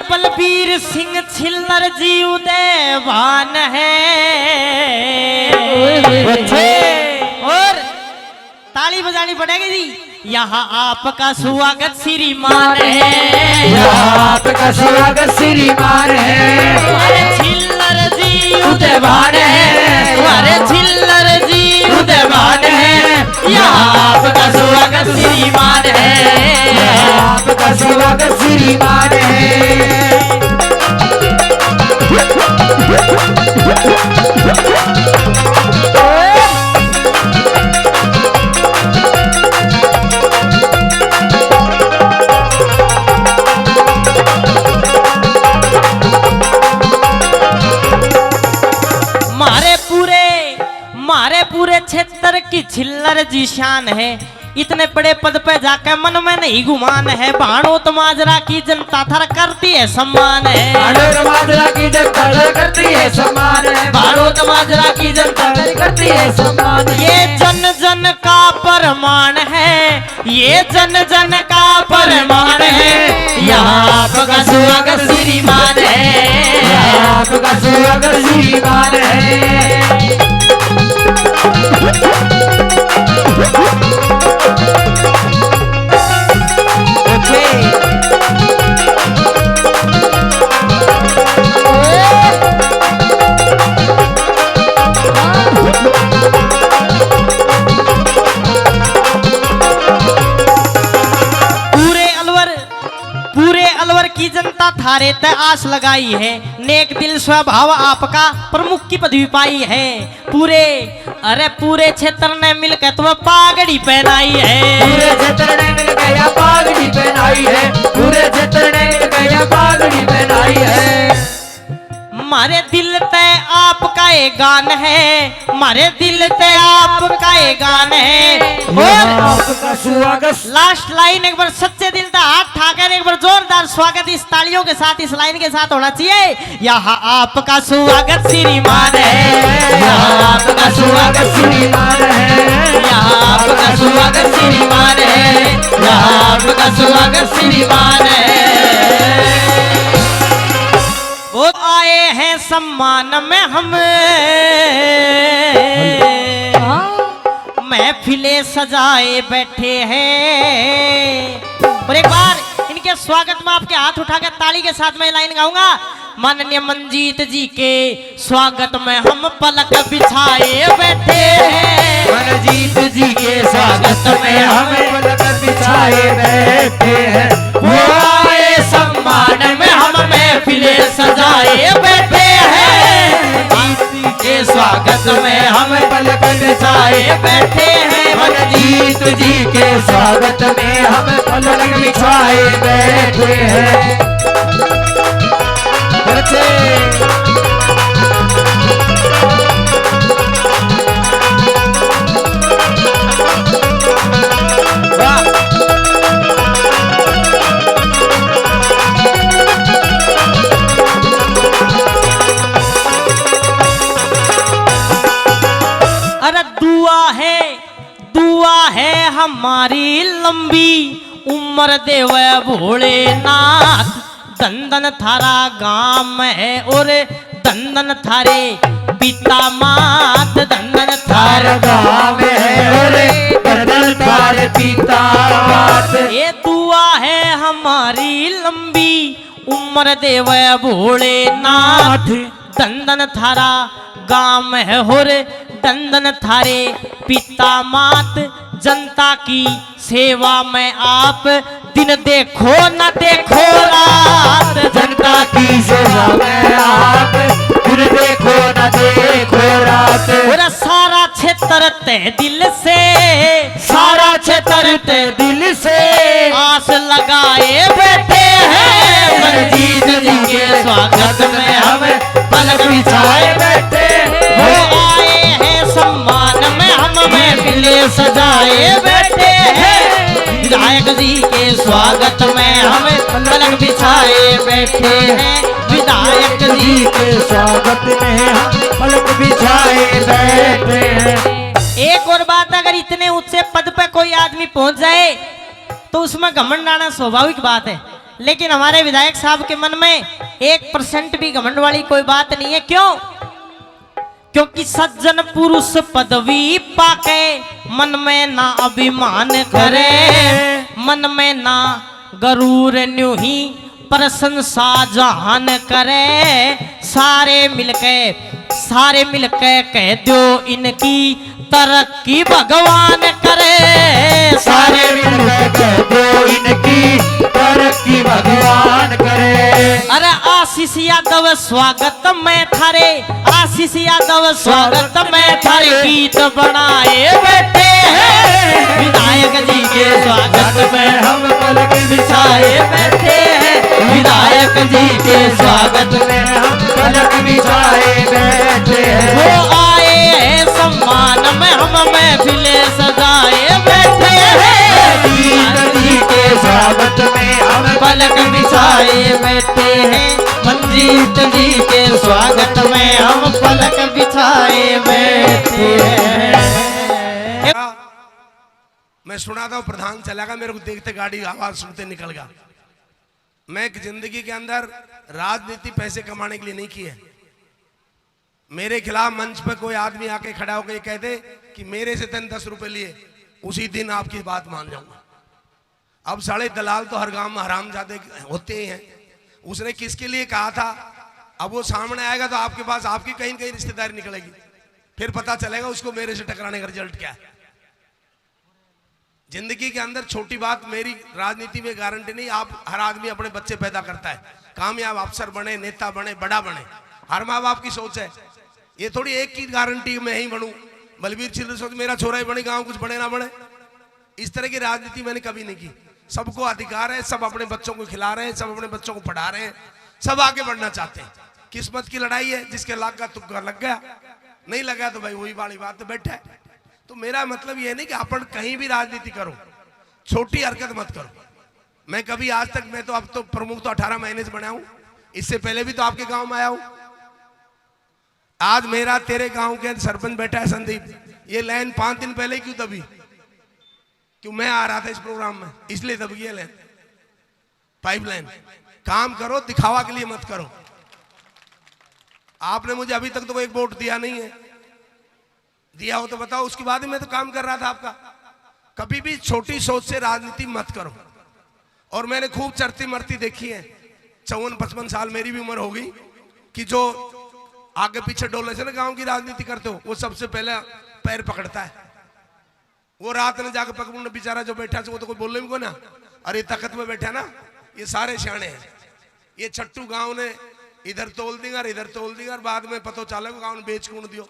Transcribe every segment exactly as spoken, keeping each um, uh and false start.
बलबीर सिंह छिल्लर जी उदयवान है। और ताली बजानी पड़ेगी जी। यहाँ आपका स्वागत श्रीमान है। यहाँ आपका स्वागत श्रीमान है। अरे छिल्लर जी उदयवान है। अरे छिल्लर जी उदयवान है। यहाँ आपका स्वागत श्रीमान है। यहाँ आपका स्वागत श्रीमान है। म्हारे पूरे, म्हारे पूरे क्षेत्र की छिल्लर जी शान है। इतने बड़े पद पे जाके मन में नहीं गुमान है। भाणोत माजरा की जनता थार करती है सम्मान है। भाणोत माजरा की जनता थार करती है सम्मान है। भाणोत माजरा की जनता थार करती है सम्मान है। ये जन जन का प्रमाण है, ये जन जन का प्रमाण है। यहाँ आपका स्वागत श्रीमान है। यहाँ आपका स्वागत श्रीमान है। पूरे अलवर, पूरे अलवर की जनता थारे तै आस लगाई है। नेक दिल स्वभाव आपका प्रमुख की पदवी पाई है। पूरे, अरे पूरे क्षेत्र ने मिलकर तुम्हें पागड़ी पहनाई है। पूरे क्षेत्र ने मिलकर या पागड़ी पहनाई है। पूरे क्षेत्र ने मिलकर या पागड़ी पहनाई है। म्हारे दिल ते आपका ये गान है, म्हारे दिल ते आपका ये गान है। और यहाँ आपका स्वागत। लास्ट लाइन एक बार सच्चे दिल से हाथ उठाकर एक बार जोरदार स्वागत इस तालियों के साथ, इस लाइन के साथ होना चाहिए। यहाँ आपका स्वागत श्रीमान है। यहाँ आपका स्वागत श्रीमान है। यहाँ आपका स्वागत श्रीमान है। यहाँ आपका स्वागत श्रीमान है। वो आए हैं सम्मान में हम, महफिलें सजाए बैठे हैं। और एक बार इनके स्वागत में आपके हाथ उठा के ताली के साथ मैं लाइन गाऊंगा। माननीय मंजीत जी के स्वागत में हम पलक बिछाए बैठे हैं। मनजीत जी के स्वागत में हम पलक बिछाए बैठे हैं। वो आए सम्मान में हम महफिलें सजाए बैठे हैं। मनजीत जी के स्वागत में हम पलक बिछाए बैठे हैं। मनजीत जी के स्वागत में हम पलक बिछाए बैठे हैं। बच्चे। वाह। अरे दुआ है, दुआ है हमारी लंबी उम्र देवे भोलेनाथ। धन धन थारा गाम है और धन धन थारे पिता मात। धन धन थारा गाम है और धन धन थारे पिता मात। ये दुआ है हमारी लंबी उम्र देवे भोलेनाथ। धन धन थारा गाम है होर, धन धन थारे पिता मात। जनता की सेवा में आप दिन देखो न देखो रात। जनता की सेवा में आप दिन देखो न देखो रात। और सारा क्षेत्र ते दिल से, सारा क्षेत्र ते दिल से आस लगाए बैठे हैं। मनजीत जी के स्वागत में हम पलक बिछाए बैठे हैं। वो आए हैं सम्मान में हम महफिलें सजाए बैठे हैं। विधायक जी के स्वागत में हम पलक बिछाए बैठे हैं। विधायक जी के स्वागत में हम पलक बिछाए बैठे हैं। एक और बात, अगर इतने ऊंचे पद पे कोई आदमी पहुंच जाए तो उसमें घमंड आना स्वाभाविक बात है। लेकिन हमारे विधायक साहब के मन में एक परसेंट भी घमंड वाली कोई बात नहीं है। क्यों? क्योंकि सज्जन पुरुष पदवी पाके मन में ना अभिमान करे, मन में ना गरूर, न्यू ही प्रशंसा जहान करे। सारे मिलके, सारे मिलके कह दो इनकी तरक्की भगवान करे। सारे मिलके कह दो इनकी तरक्की भगवान करे। अरे आशीष यादव स्वागत में थारे, आशीष यादव स्वागत में थारे गीत बनाए बैठे हैं। विधायक जी के स्वागत में हम पलक बिछाए बैठे हैं। विधायक जी के स्वागत में हम पलक बिछाए बैठे हैं। वो आए हैं सम्मान में, हम महफिलें सजाए बैठे हैं। विधायक जी के स्वागत में हम पलक बिछाए बैठे हैं। मंजीत जी के स्वागत में हम पलक बिछाए बैठे हैं। मैं सुना था, प्रधान चला गया, मेरे को देखते गाड़ी आवाज सुनते निकल गया। मैं एक जिंदगी के अंदर राजनीति पैसे कमाने के लिए नहीं की है। मेरे खिलाफ मंच पे कोई आदमी आके खड़ा होकर ये कह दे कि मेरे से तन दस रुपए लिए, उसी दिन आपकी बात मान जाऊंगा। अब साले दलाल तो हर गांव में हरामजादे होते ही हैं। उसने किसके लिए कहा था, अब वो सामने आएगा तो आपके पास आपकी कहीं न कहीं रिश्तेदारी निकलेगी, फिर पता चलेगा उसको मेरे से टकराने का रिजल्ट क्या है। जिंदगी के अंदर छोटी बात, मेरी राजनीति में गारंटी नहीं। आप, हर आदमी अपने बच्चे पैदा करता है, कामयाब अफसर बने, नेता बने, बड़ा बने, हर माँ बाप की सोच है। ये थोड़ी एक की गारंटी मैं ही बनूं, बलबीर सिंह सोच मेरा छोरा ही बने, गांव कुछ बने ना बने। इस तरह की राजनीति मैंने कभी नहीं की। सबको अधिकार है, सब अपने बच्चों को खिला रहे हैं, सब अपने बच्चों को पढ़ा रहे हैं, सब आगे बढ़ना चाहते हैं। किस्मत की लड़ाई है, जिसके लग गया तुक्का लग गया, नहीं लगा तो भाई वही वाली बात, बैठा है। तो मेरा मतलब ये नहीं कि अपन कहीं भी राजनीति करो, छोटी हरकत मत करो। मैं कभी आज तक, मैं तो अब तो प्रमुख तो अठारह महीने से बना हूं, इससे पहले भी तो आपके गांव में आया हूं। आज मेरा तेरे गांव के सरपंच बैठा है संदीप, ये लाइन पांच दिन पहले क्यों दबी? क्यों, मैं आ रहा था इस प्रोग्राम में, इसलिए दब गई है लाइन, पाइपलाइन। काम करो, दिखावा के लिए मत करो। आपने मुझे अभी तक तो कोई एक वोट दिया नहीं है, दिया हो तो बताओ, उसके बाद ही मैं तो काम कर रहा था आपका। कभी भी छोटी सोच से राजनीति मत करो। और मैंने खूब चरती मरती देखी है, चौवन पचपन साल मेरी भी उम्र होगी, कि जो आगे पीछे डोले से ना गांव की राजनीति करते हो, वो सबसे पहले पैर पकड़ता है। वो रात ने जाके पकड़ू ने बेचारा जो बैठा से, वो तो कोई बोले भी को ना। अरे तख्त में बैठा ना, ये सारे सियाणे हैं। ये छट्टू गांव ने इधर तोल देंगे और इधर तोल देंगे और बाद में पता चलेगा गांव ने बेच कौन दियो।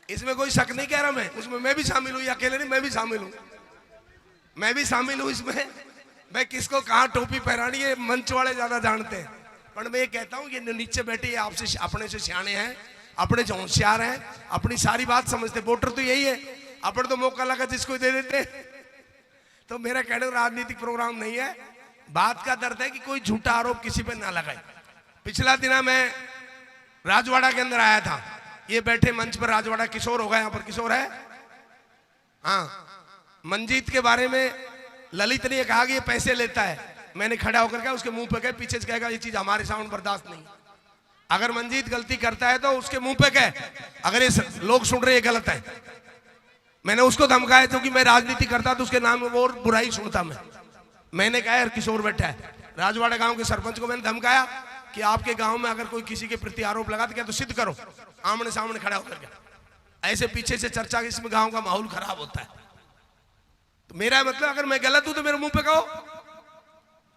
इसमें कोई शक नहीं कह रहा मैं, उसमें मैं भी शामिल हूँ, ये अकेले नहीं, मैं भी शामिल हूँ, मैं भी शामिल हूँ इसमें। मैं किसको कहाँ टोपी पहरानी है, मंच वाले ज्यादा जानते हैं, पर मैं ये कहता हूँ, ये नीचे बैठे, ये आपसे, अपने से सियाणे हैं, अपने से होशियार हैं, अपनी सारी बात समझते। वोटर तो यही है, अपन तो मौका लगा जिसको दे देते हैं। तो मेरा कहने का राजनीतिक प्रोग्राम नहीं है, बात का दर्द है कि कोई झूठा आरोप किसी पे ना लगाए। पिछला दिना मैं राजवाड़ा के अंदर आया था, ये बैठे मंच पर राजवाड़ा किशोर होगा, यहाँ पर किशोर है, हाँ, मंजीत के बारे में ललित ने ये कहा कि ये पैसे लेता है। मैंने खड़ा होकर कहा, उसके मुंह पे कहे, पीछे से कहेगा ये चीज हमारे सामने बर्दाश्त नहीं। अगर मंजीत गलती करता है तो उसके मुंह पे कहे, अगर ये स-, लोग सुन रहे, ये गलत है। मैंने उसको धमकाया, क्योंकि मैं राजनीति करता तो उसके नाम में और बुराई सुनता मैं। मैंने कहा, यार, किशोर बैठा है, राजवाड़ा गांव के सरपंच को मैंने धमकाया कि आपके गांव में अगर कोई किसी के प्रति आरोप लगा तो क्या, तो सिद्ध करो, आमने सामने खड़ा होकर के। ऐसे पीछे से चर्चा, इसमें गांव का माहौल खराब होता है। तो मेरा मतलब, अगर मैं गलत हूं तो मेरे मुंह पे कहो।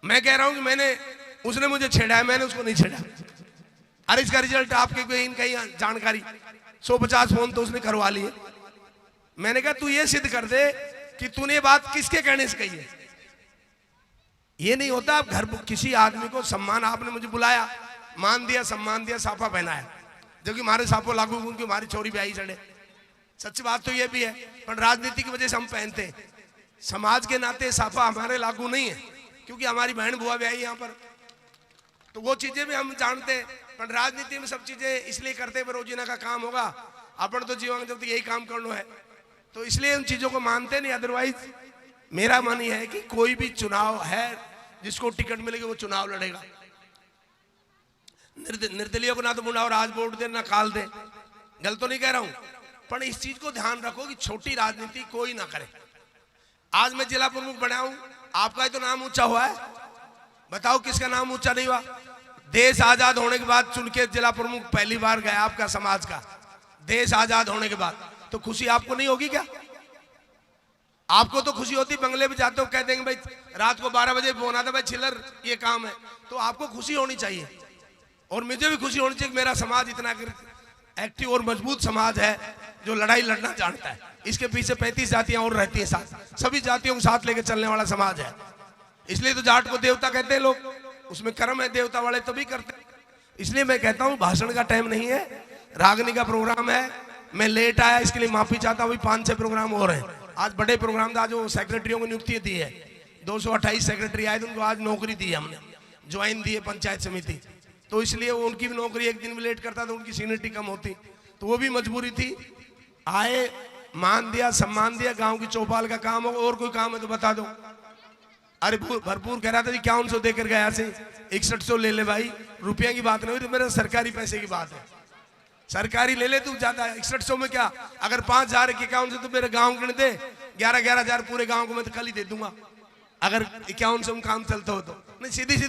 मैं कह रहा हूं कि मैंने, उसने मुझे छेड़ा है, मैंने उसको नहीं छेड़ा। अरे, इसका रिजल्ट आपके कोई, इनका ही जानकारी, सौ पचास फोन तो उसने करवा लिए। मैंने कहा, तू ये सिद्ध कर दे कि तूने ये बात किसके कहने से कही है। ये नहीं होता। आप घर, किसी आदमी को सम्मान, आपने मुझे बुलाया, मान दिया, सम्मान दिया, साफा पहनाया, जबकि हमारे साफो लागू, क्योंकि हमारी छोरी ब्याही चढ़े। सच्ची बात तो ये भी है, पर राजनीति की वजह से हम पहनते हैं। समाज के नाते साफा हमारे लागू नहीं है, क्योंकि हमारी बहन बुआ ब्याही यहाँ पर, तो वो चीजें भी हम जानते हैं। पर राजनीति में सब चीजें इसलिए करते हैं, पर रोजीना का काम होगा, अपन तो जीवन जब तक यही काम करना है, तो इसलिए उन चीजों को मानते नहीं। अदरवाइज मेरा मन यह है कि कोई भी चुनाव है, जिसको टिकट मिलेगी वो चुनाव लड़ेगा। निर्द-, निर्दलीय को ना तो बुलाओ, आज वोट दे ना काल दे, गलत तो नहीं कह रहा हूं, पर इस चीज को ध्यान रखो कि छोटी राजनीति कोई ना करे। आज मैं जिला प्रमुख बना हूं, आपका ही तो नाम ऊंचा हुआ है, बताओ किसका नाम ऊंचा नहीं हुआ? देश आजाद होने के बाद चुन के जिला प्रमुख पहली बार गया आपका समाज का, देश आजाद होने के बाद, तो खुशी आपको नहीं होगी क्या? आपको तो खुशी होती, बंगले में जाते हो, कह देंगे, "भाई, रात को बारह बजे फोन आता, भाई, छिल्लर, ये काम है।" तो आपको खुशी होनी चाहिए, और मुझे भी खुशी होनी चाहिए कि मेरा समाज इतना एक्टिव और मजबूत समाज है, जो लड़ाई लड़ना जानता है। इसके पीछे पैंतीस जातियां और रहती हैं साथ, सभी जातियों को साथ लेके चलने वाला समाज है। इसलिए तो जाट को देवता कहते हैं लोग, उसमें कर्म है, देवता वाले तभी करते हैं। इसलिए मैं कहता हूं, भाषण का टाइम नहीं है, रागनी का प्रोग्राम है, मैं लेट आया, इसके लिए माफी चाहता हूं। अभी पांच छह प्रोग्राम और हैं, आज बड़े प्रोग्राम था, जो सेक्रेटरियों को नियुक्ति दी है, दो सौ अट्ठाईस सेक्रेटरी आए थे, उनको आज नौकरी दी है हमने, ज्वाइन दी है पंचायत समिति। तो इसलिए वो, उनकी भी नौकरी, एक दिन भी लेट करता तो उनकी सीनियरिटी कम होती, तो वो भी मजबूरी थी। आए, मान दिया, सम्मान दिया, गांव की चौपाल का काम हो, और कोई काम है तो बता दो। अरे भू-, भरपूर कह रहा था जी, इक्यावन सौ देकर गया से, इकसठ सौ ले ले भाई, रुपया की बात नहीं हुई, तो मेरे सरकारी पैसे की बात है। सरकारी ले ले तू ज्यादा, इकसठ सौ में क्या, अगर पांच हजार के इक्यावन सौ तो मेरे गांव गिण दे, ग्यारह ग्यारह हजार पूरे गांव को मैं तो कल ही दे दूंगा, अगर इक्यावन सौ में काम चलता हो तो। नहीं, सीधी सीधी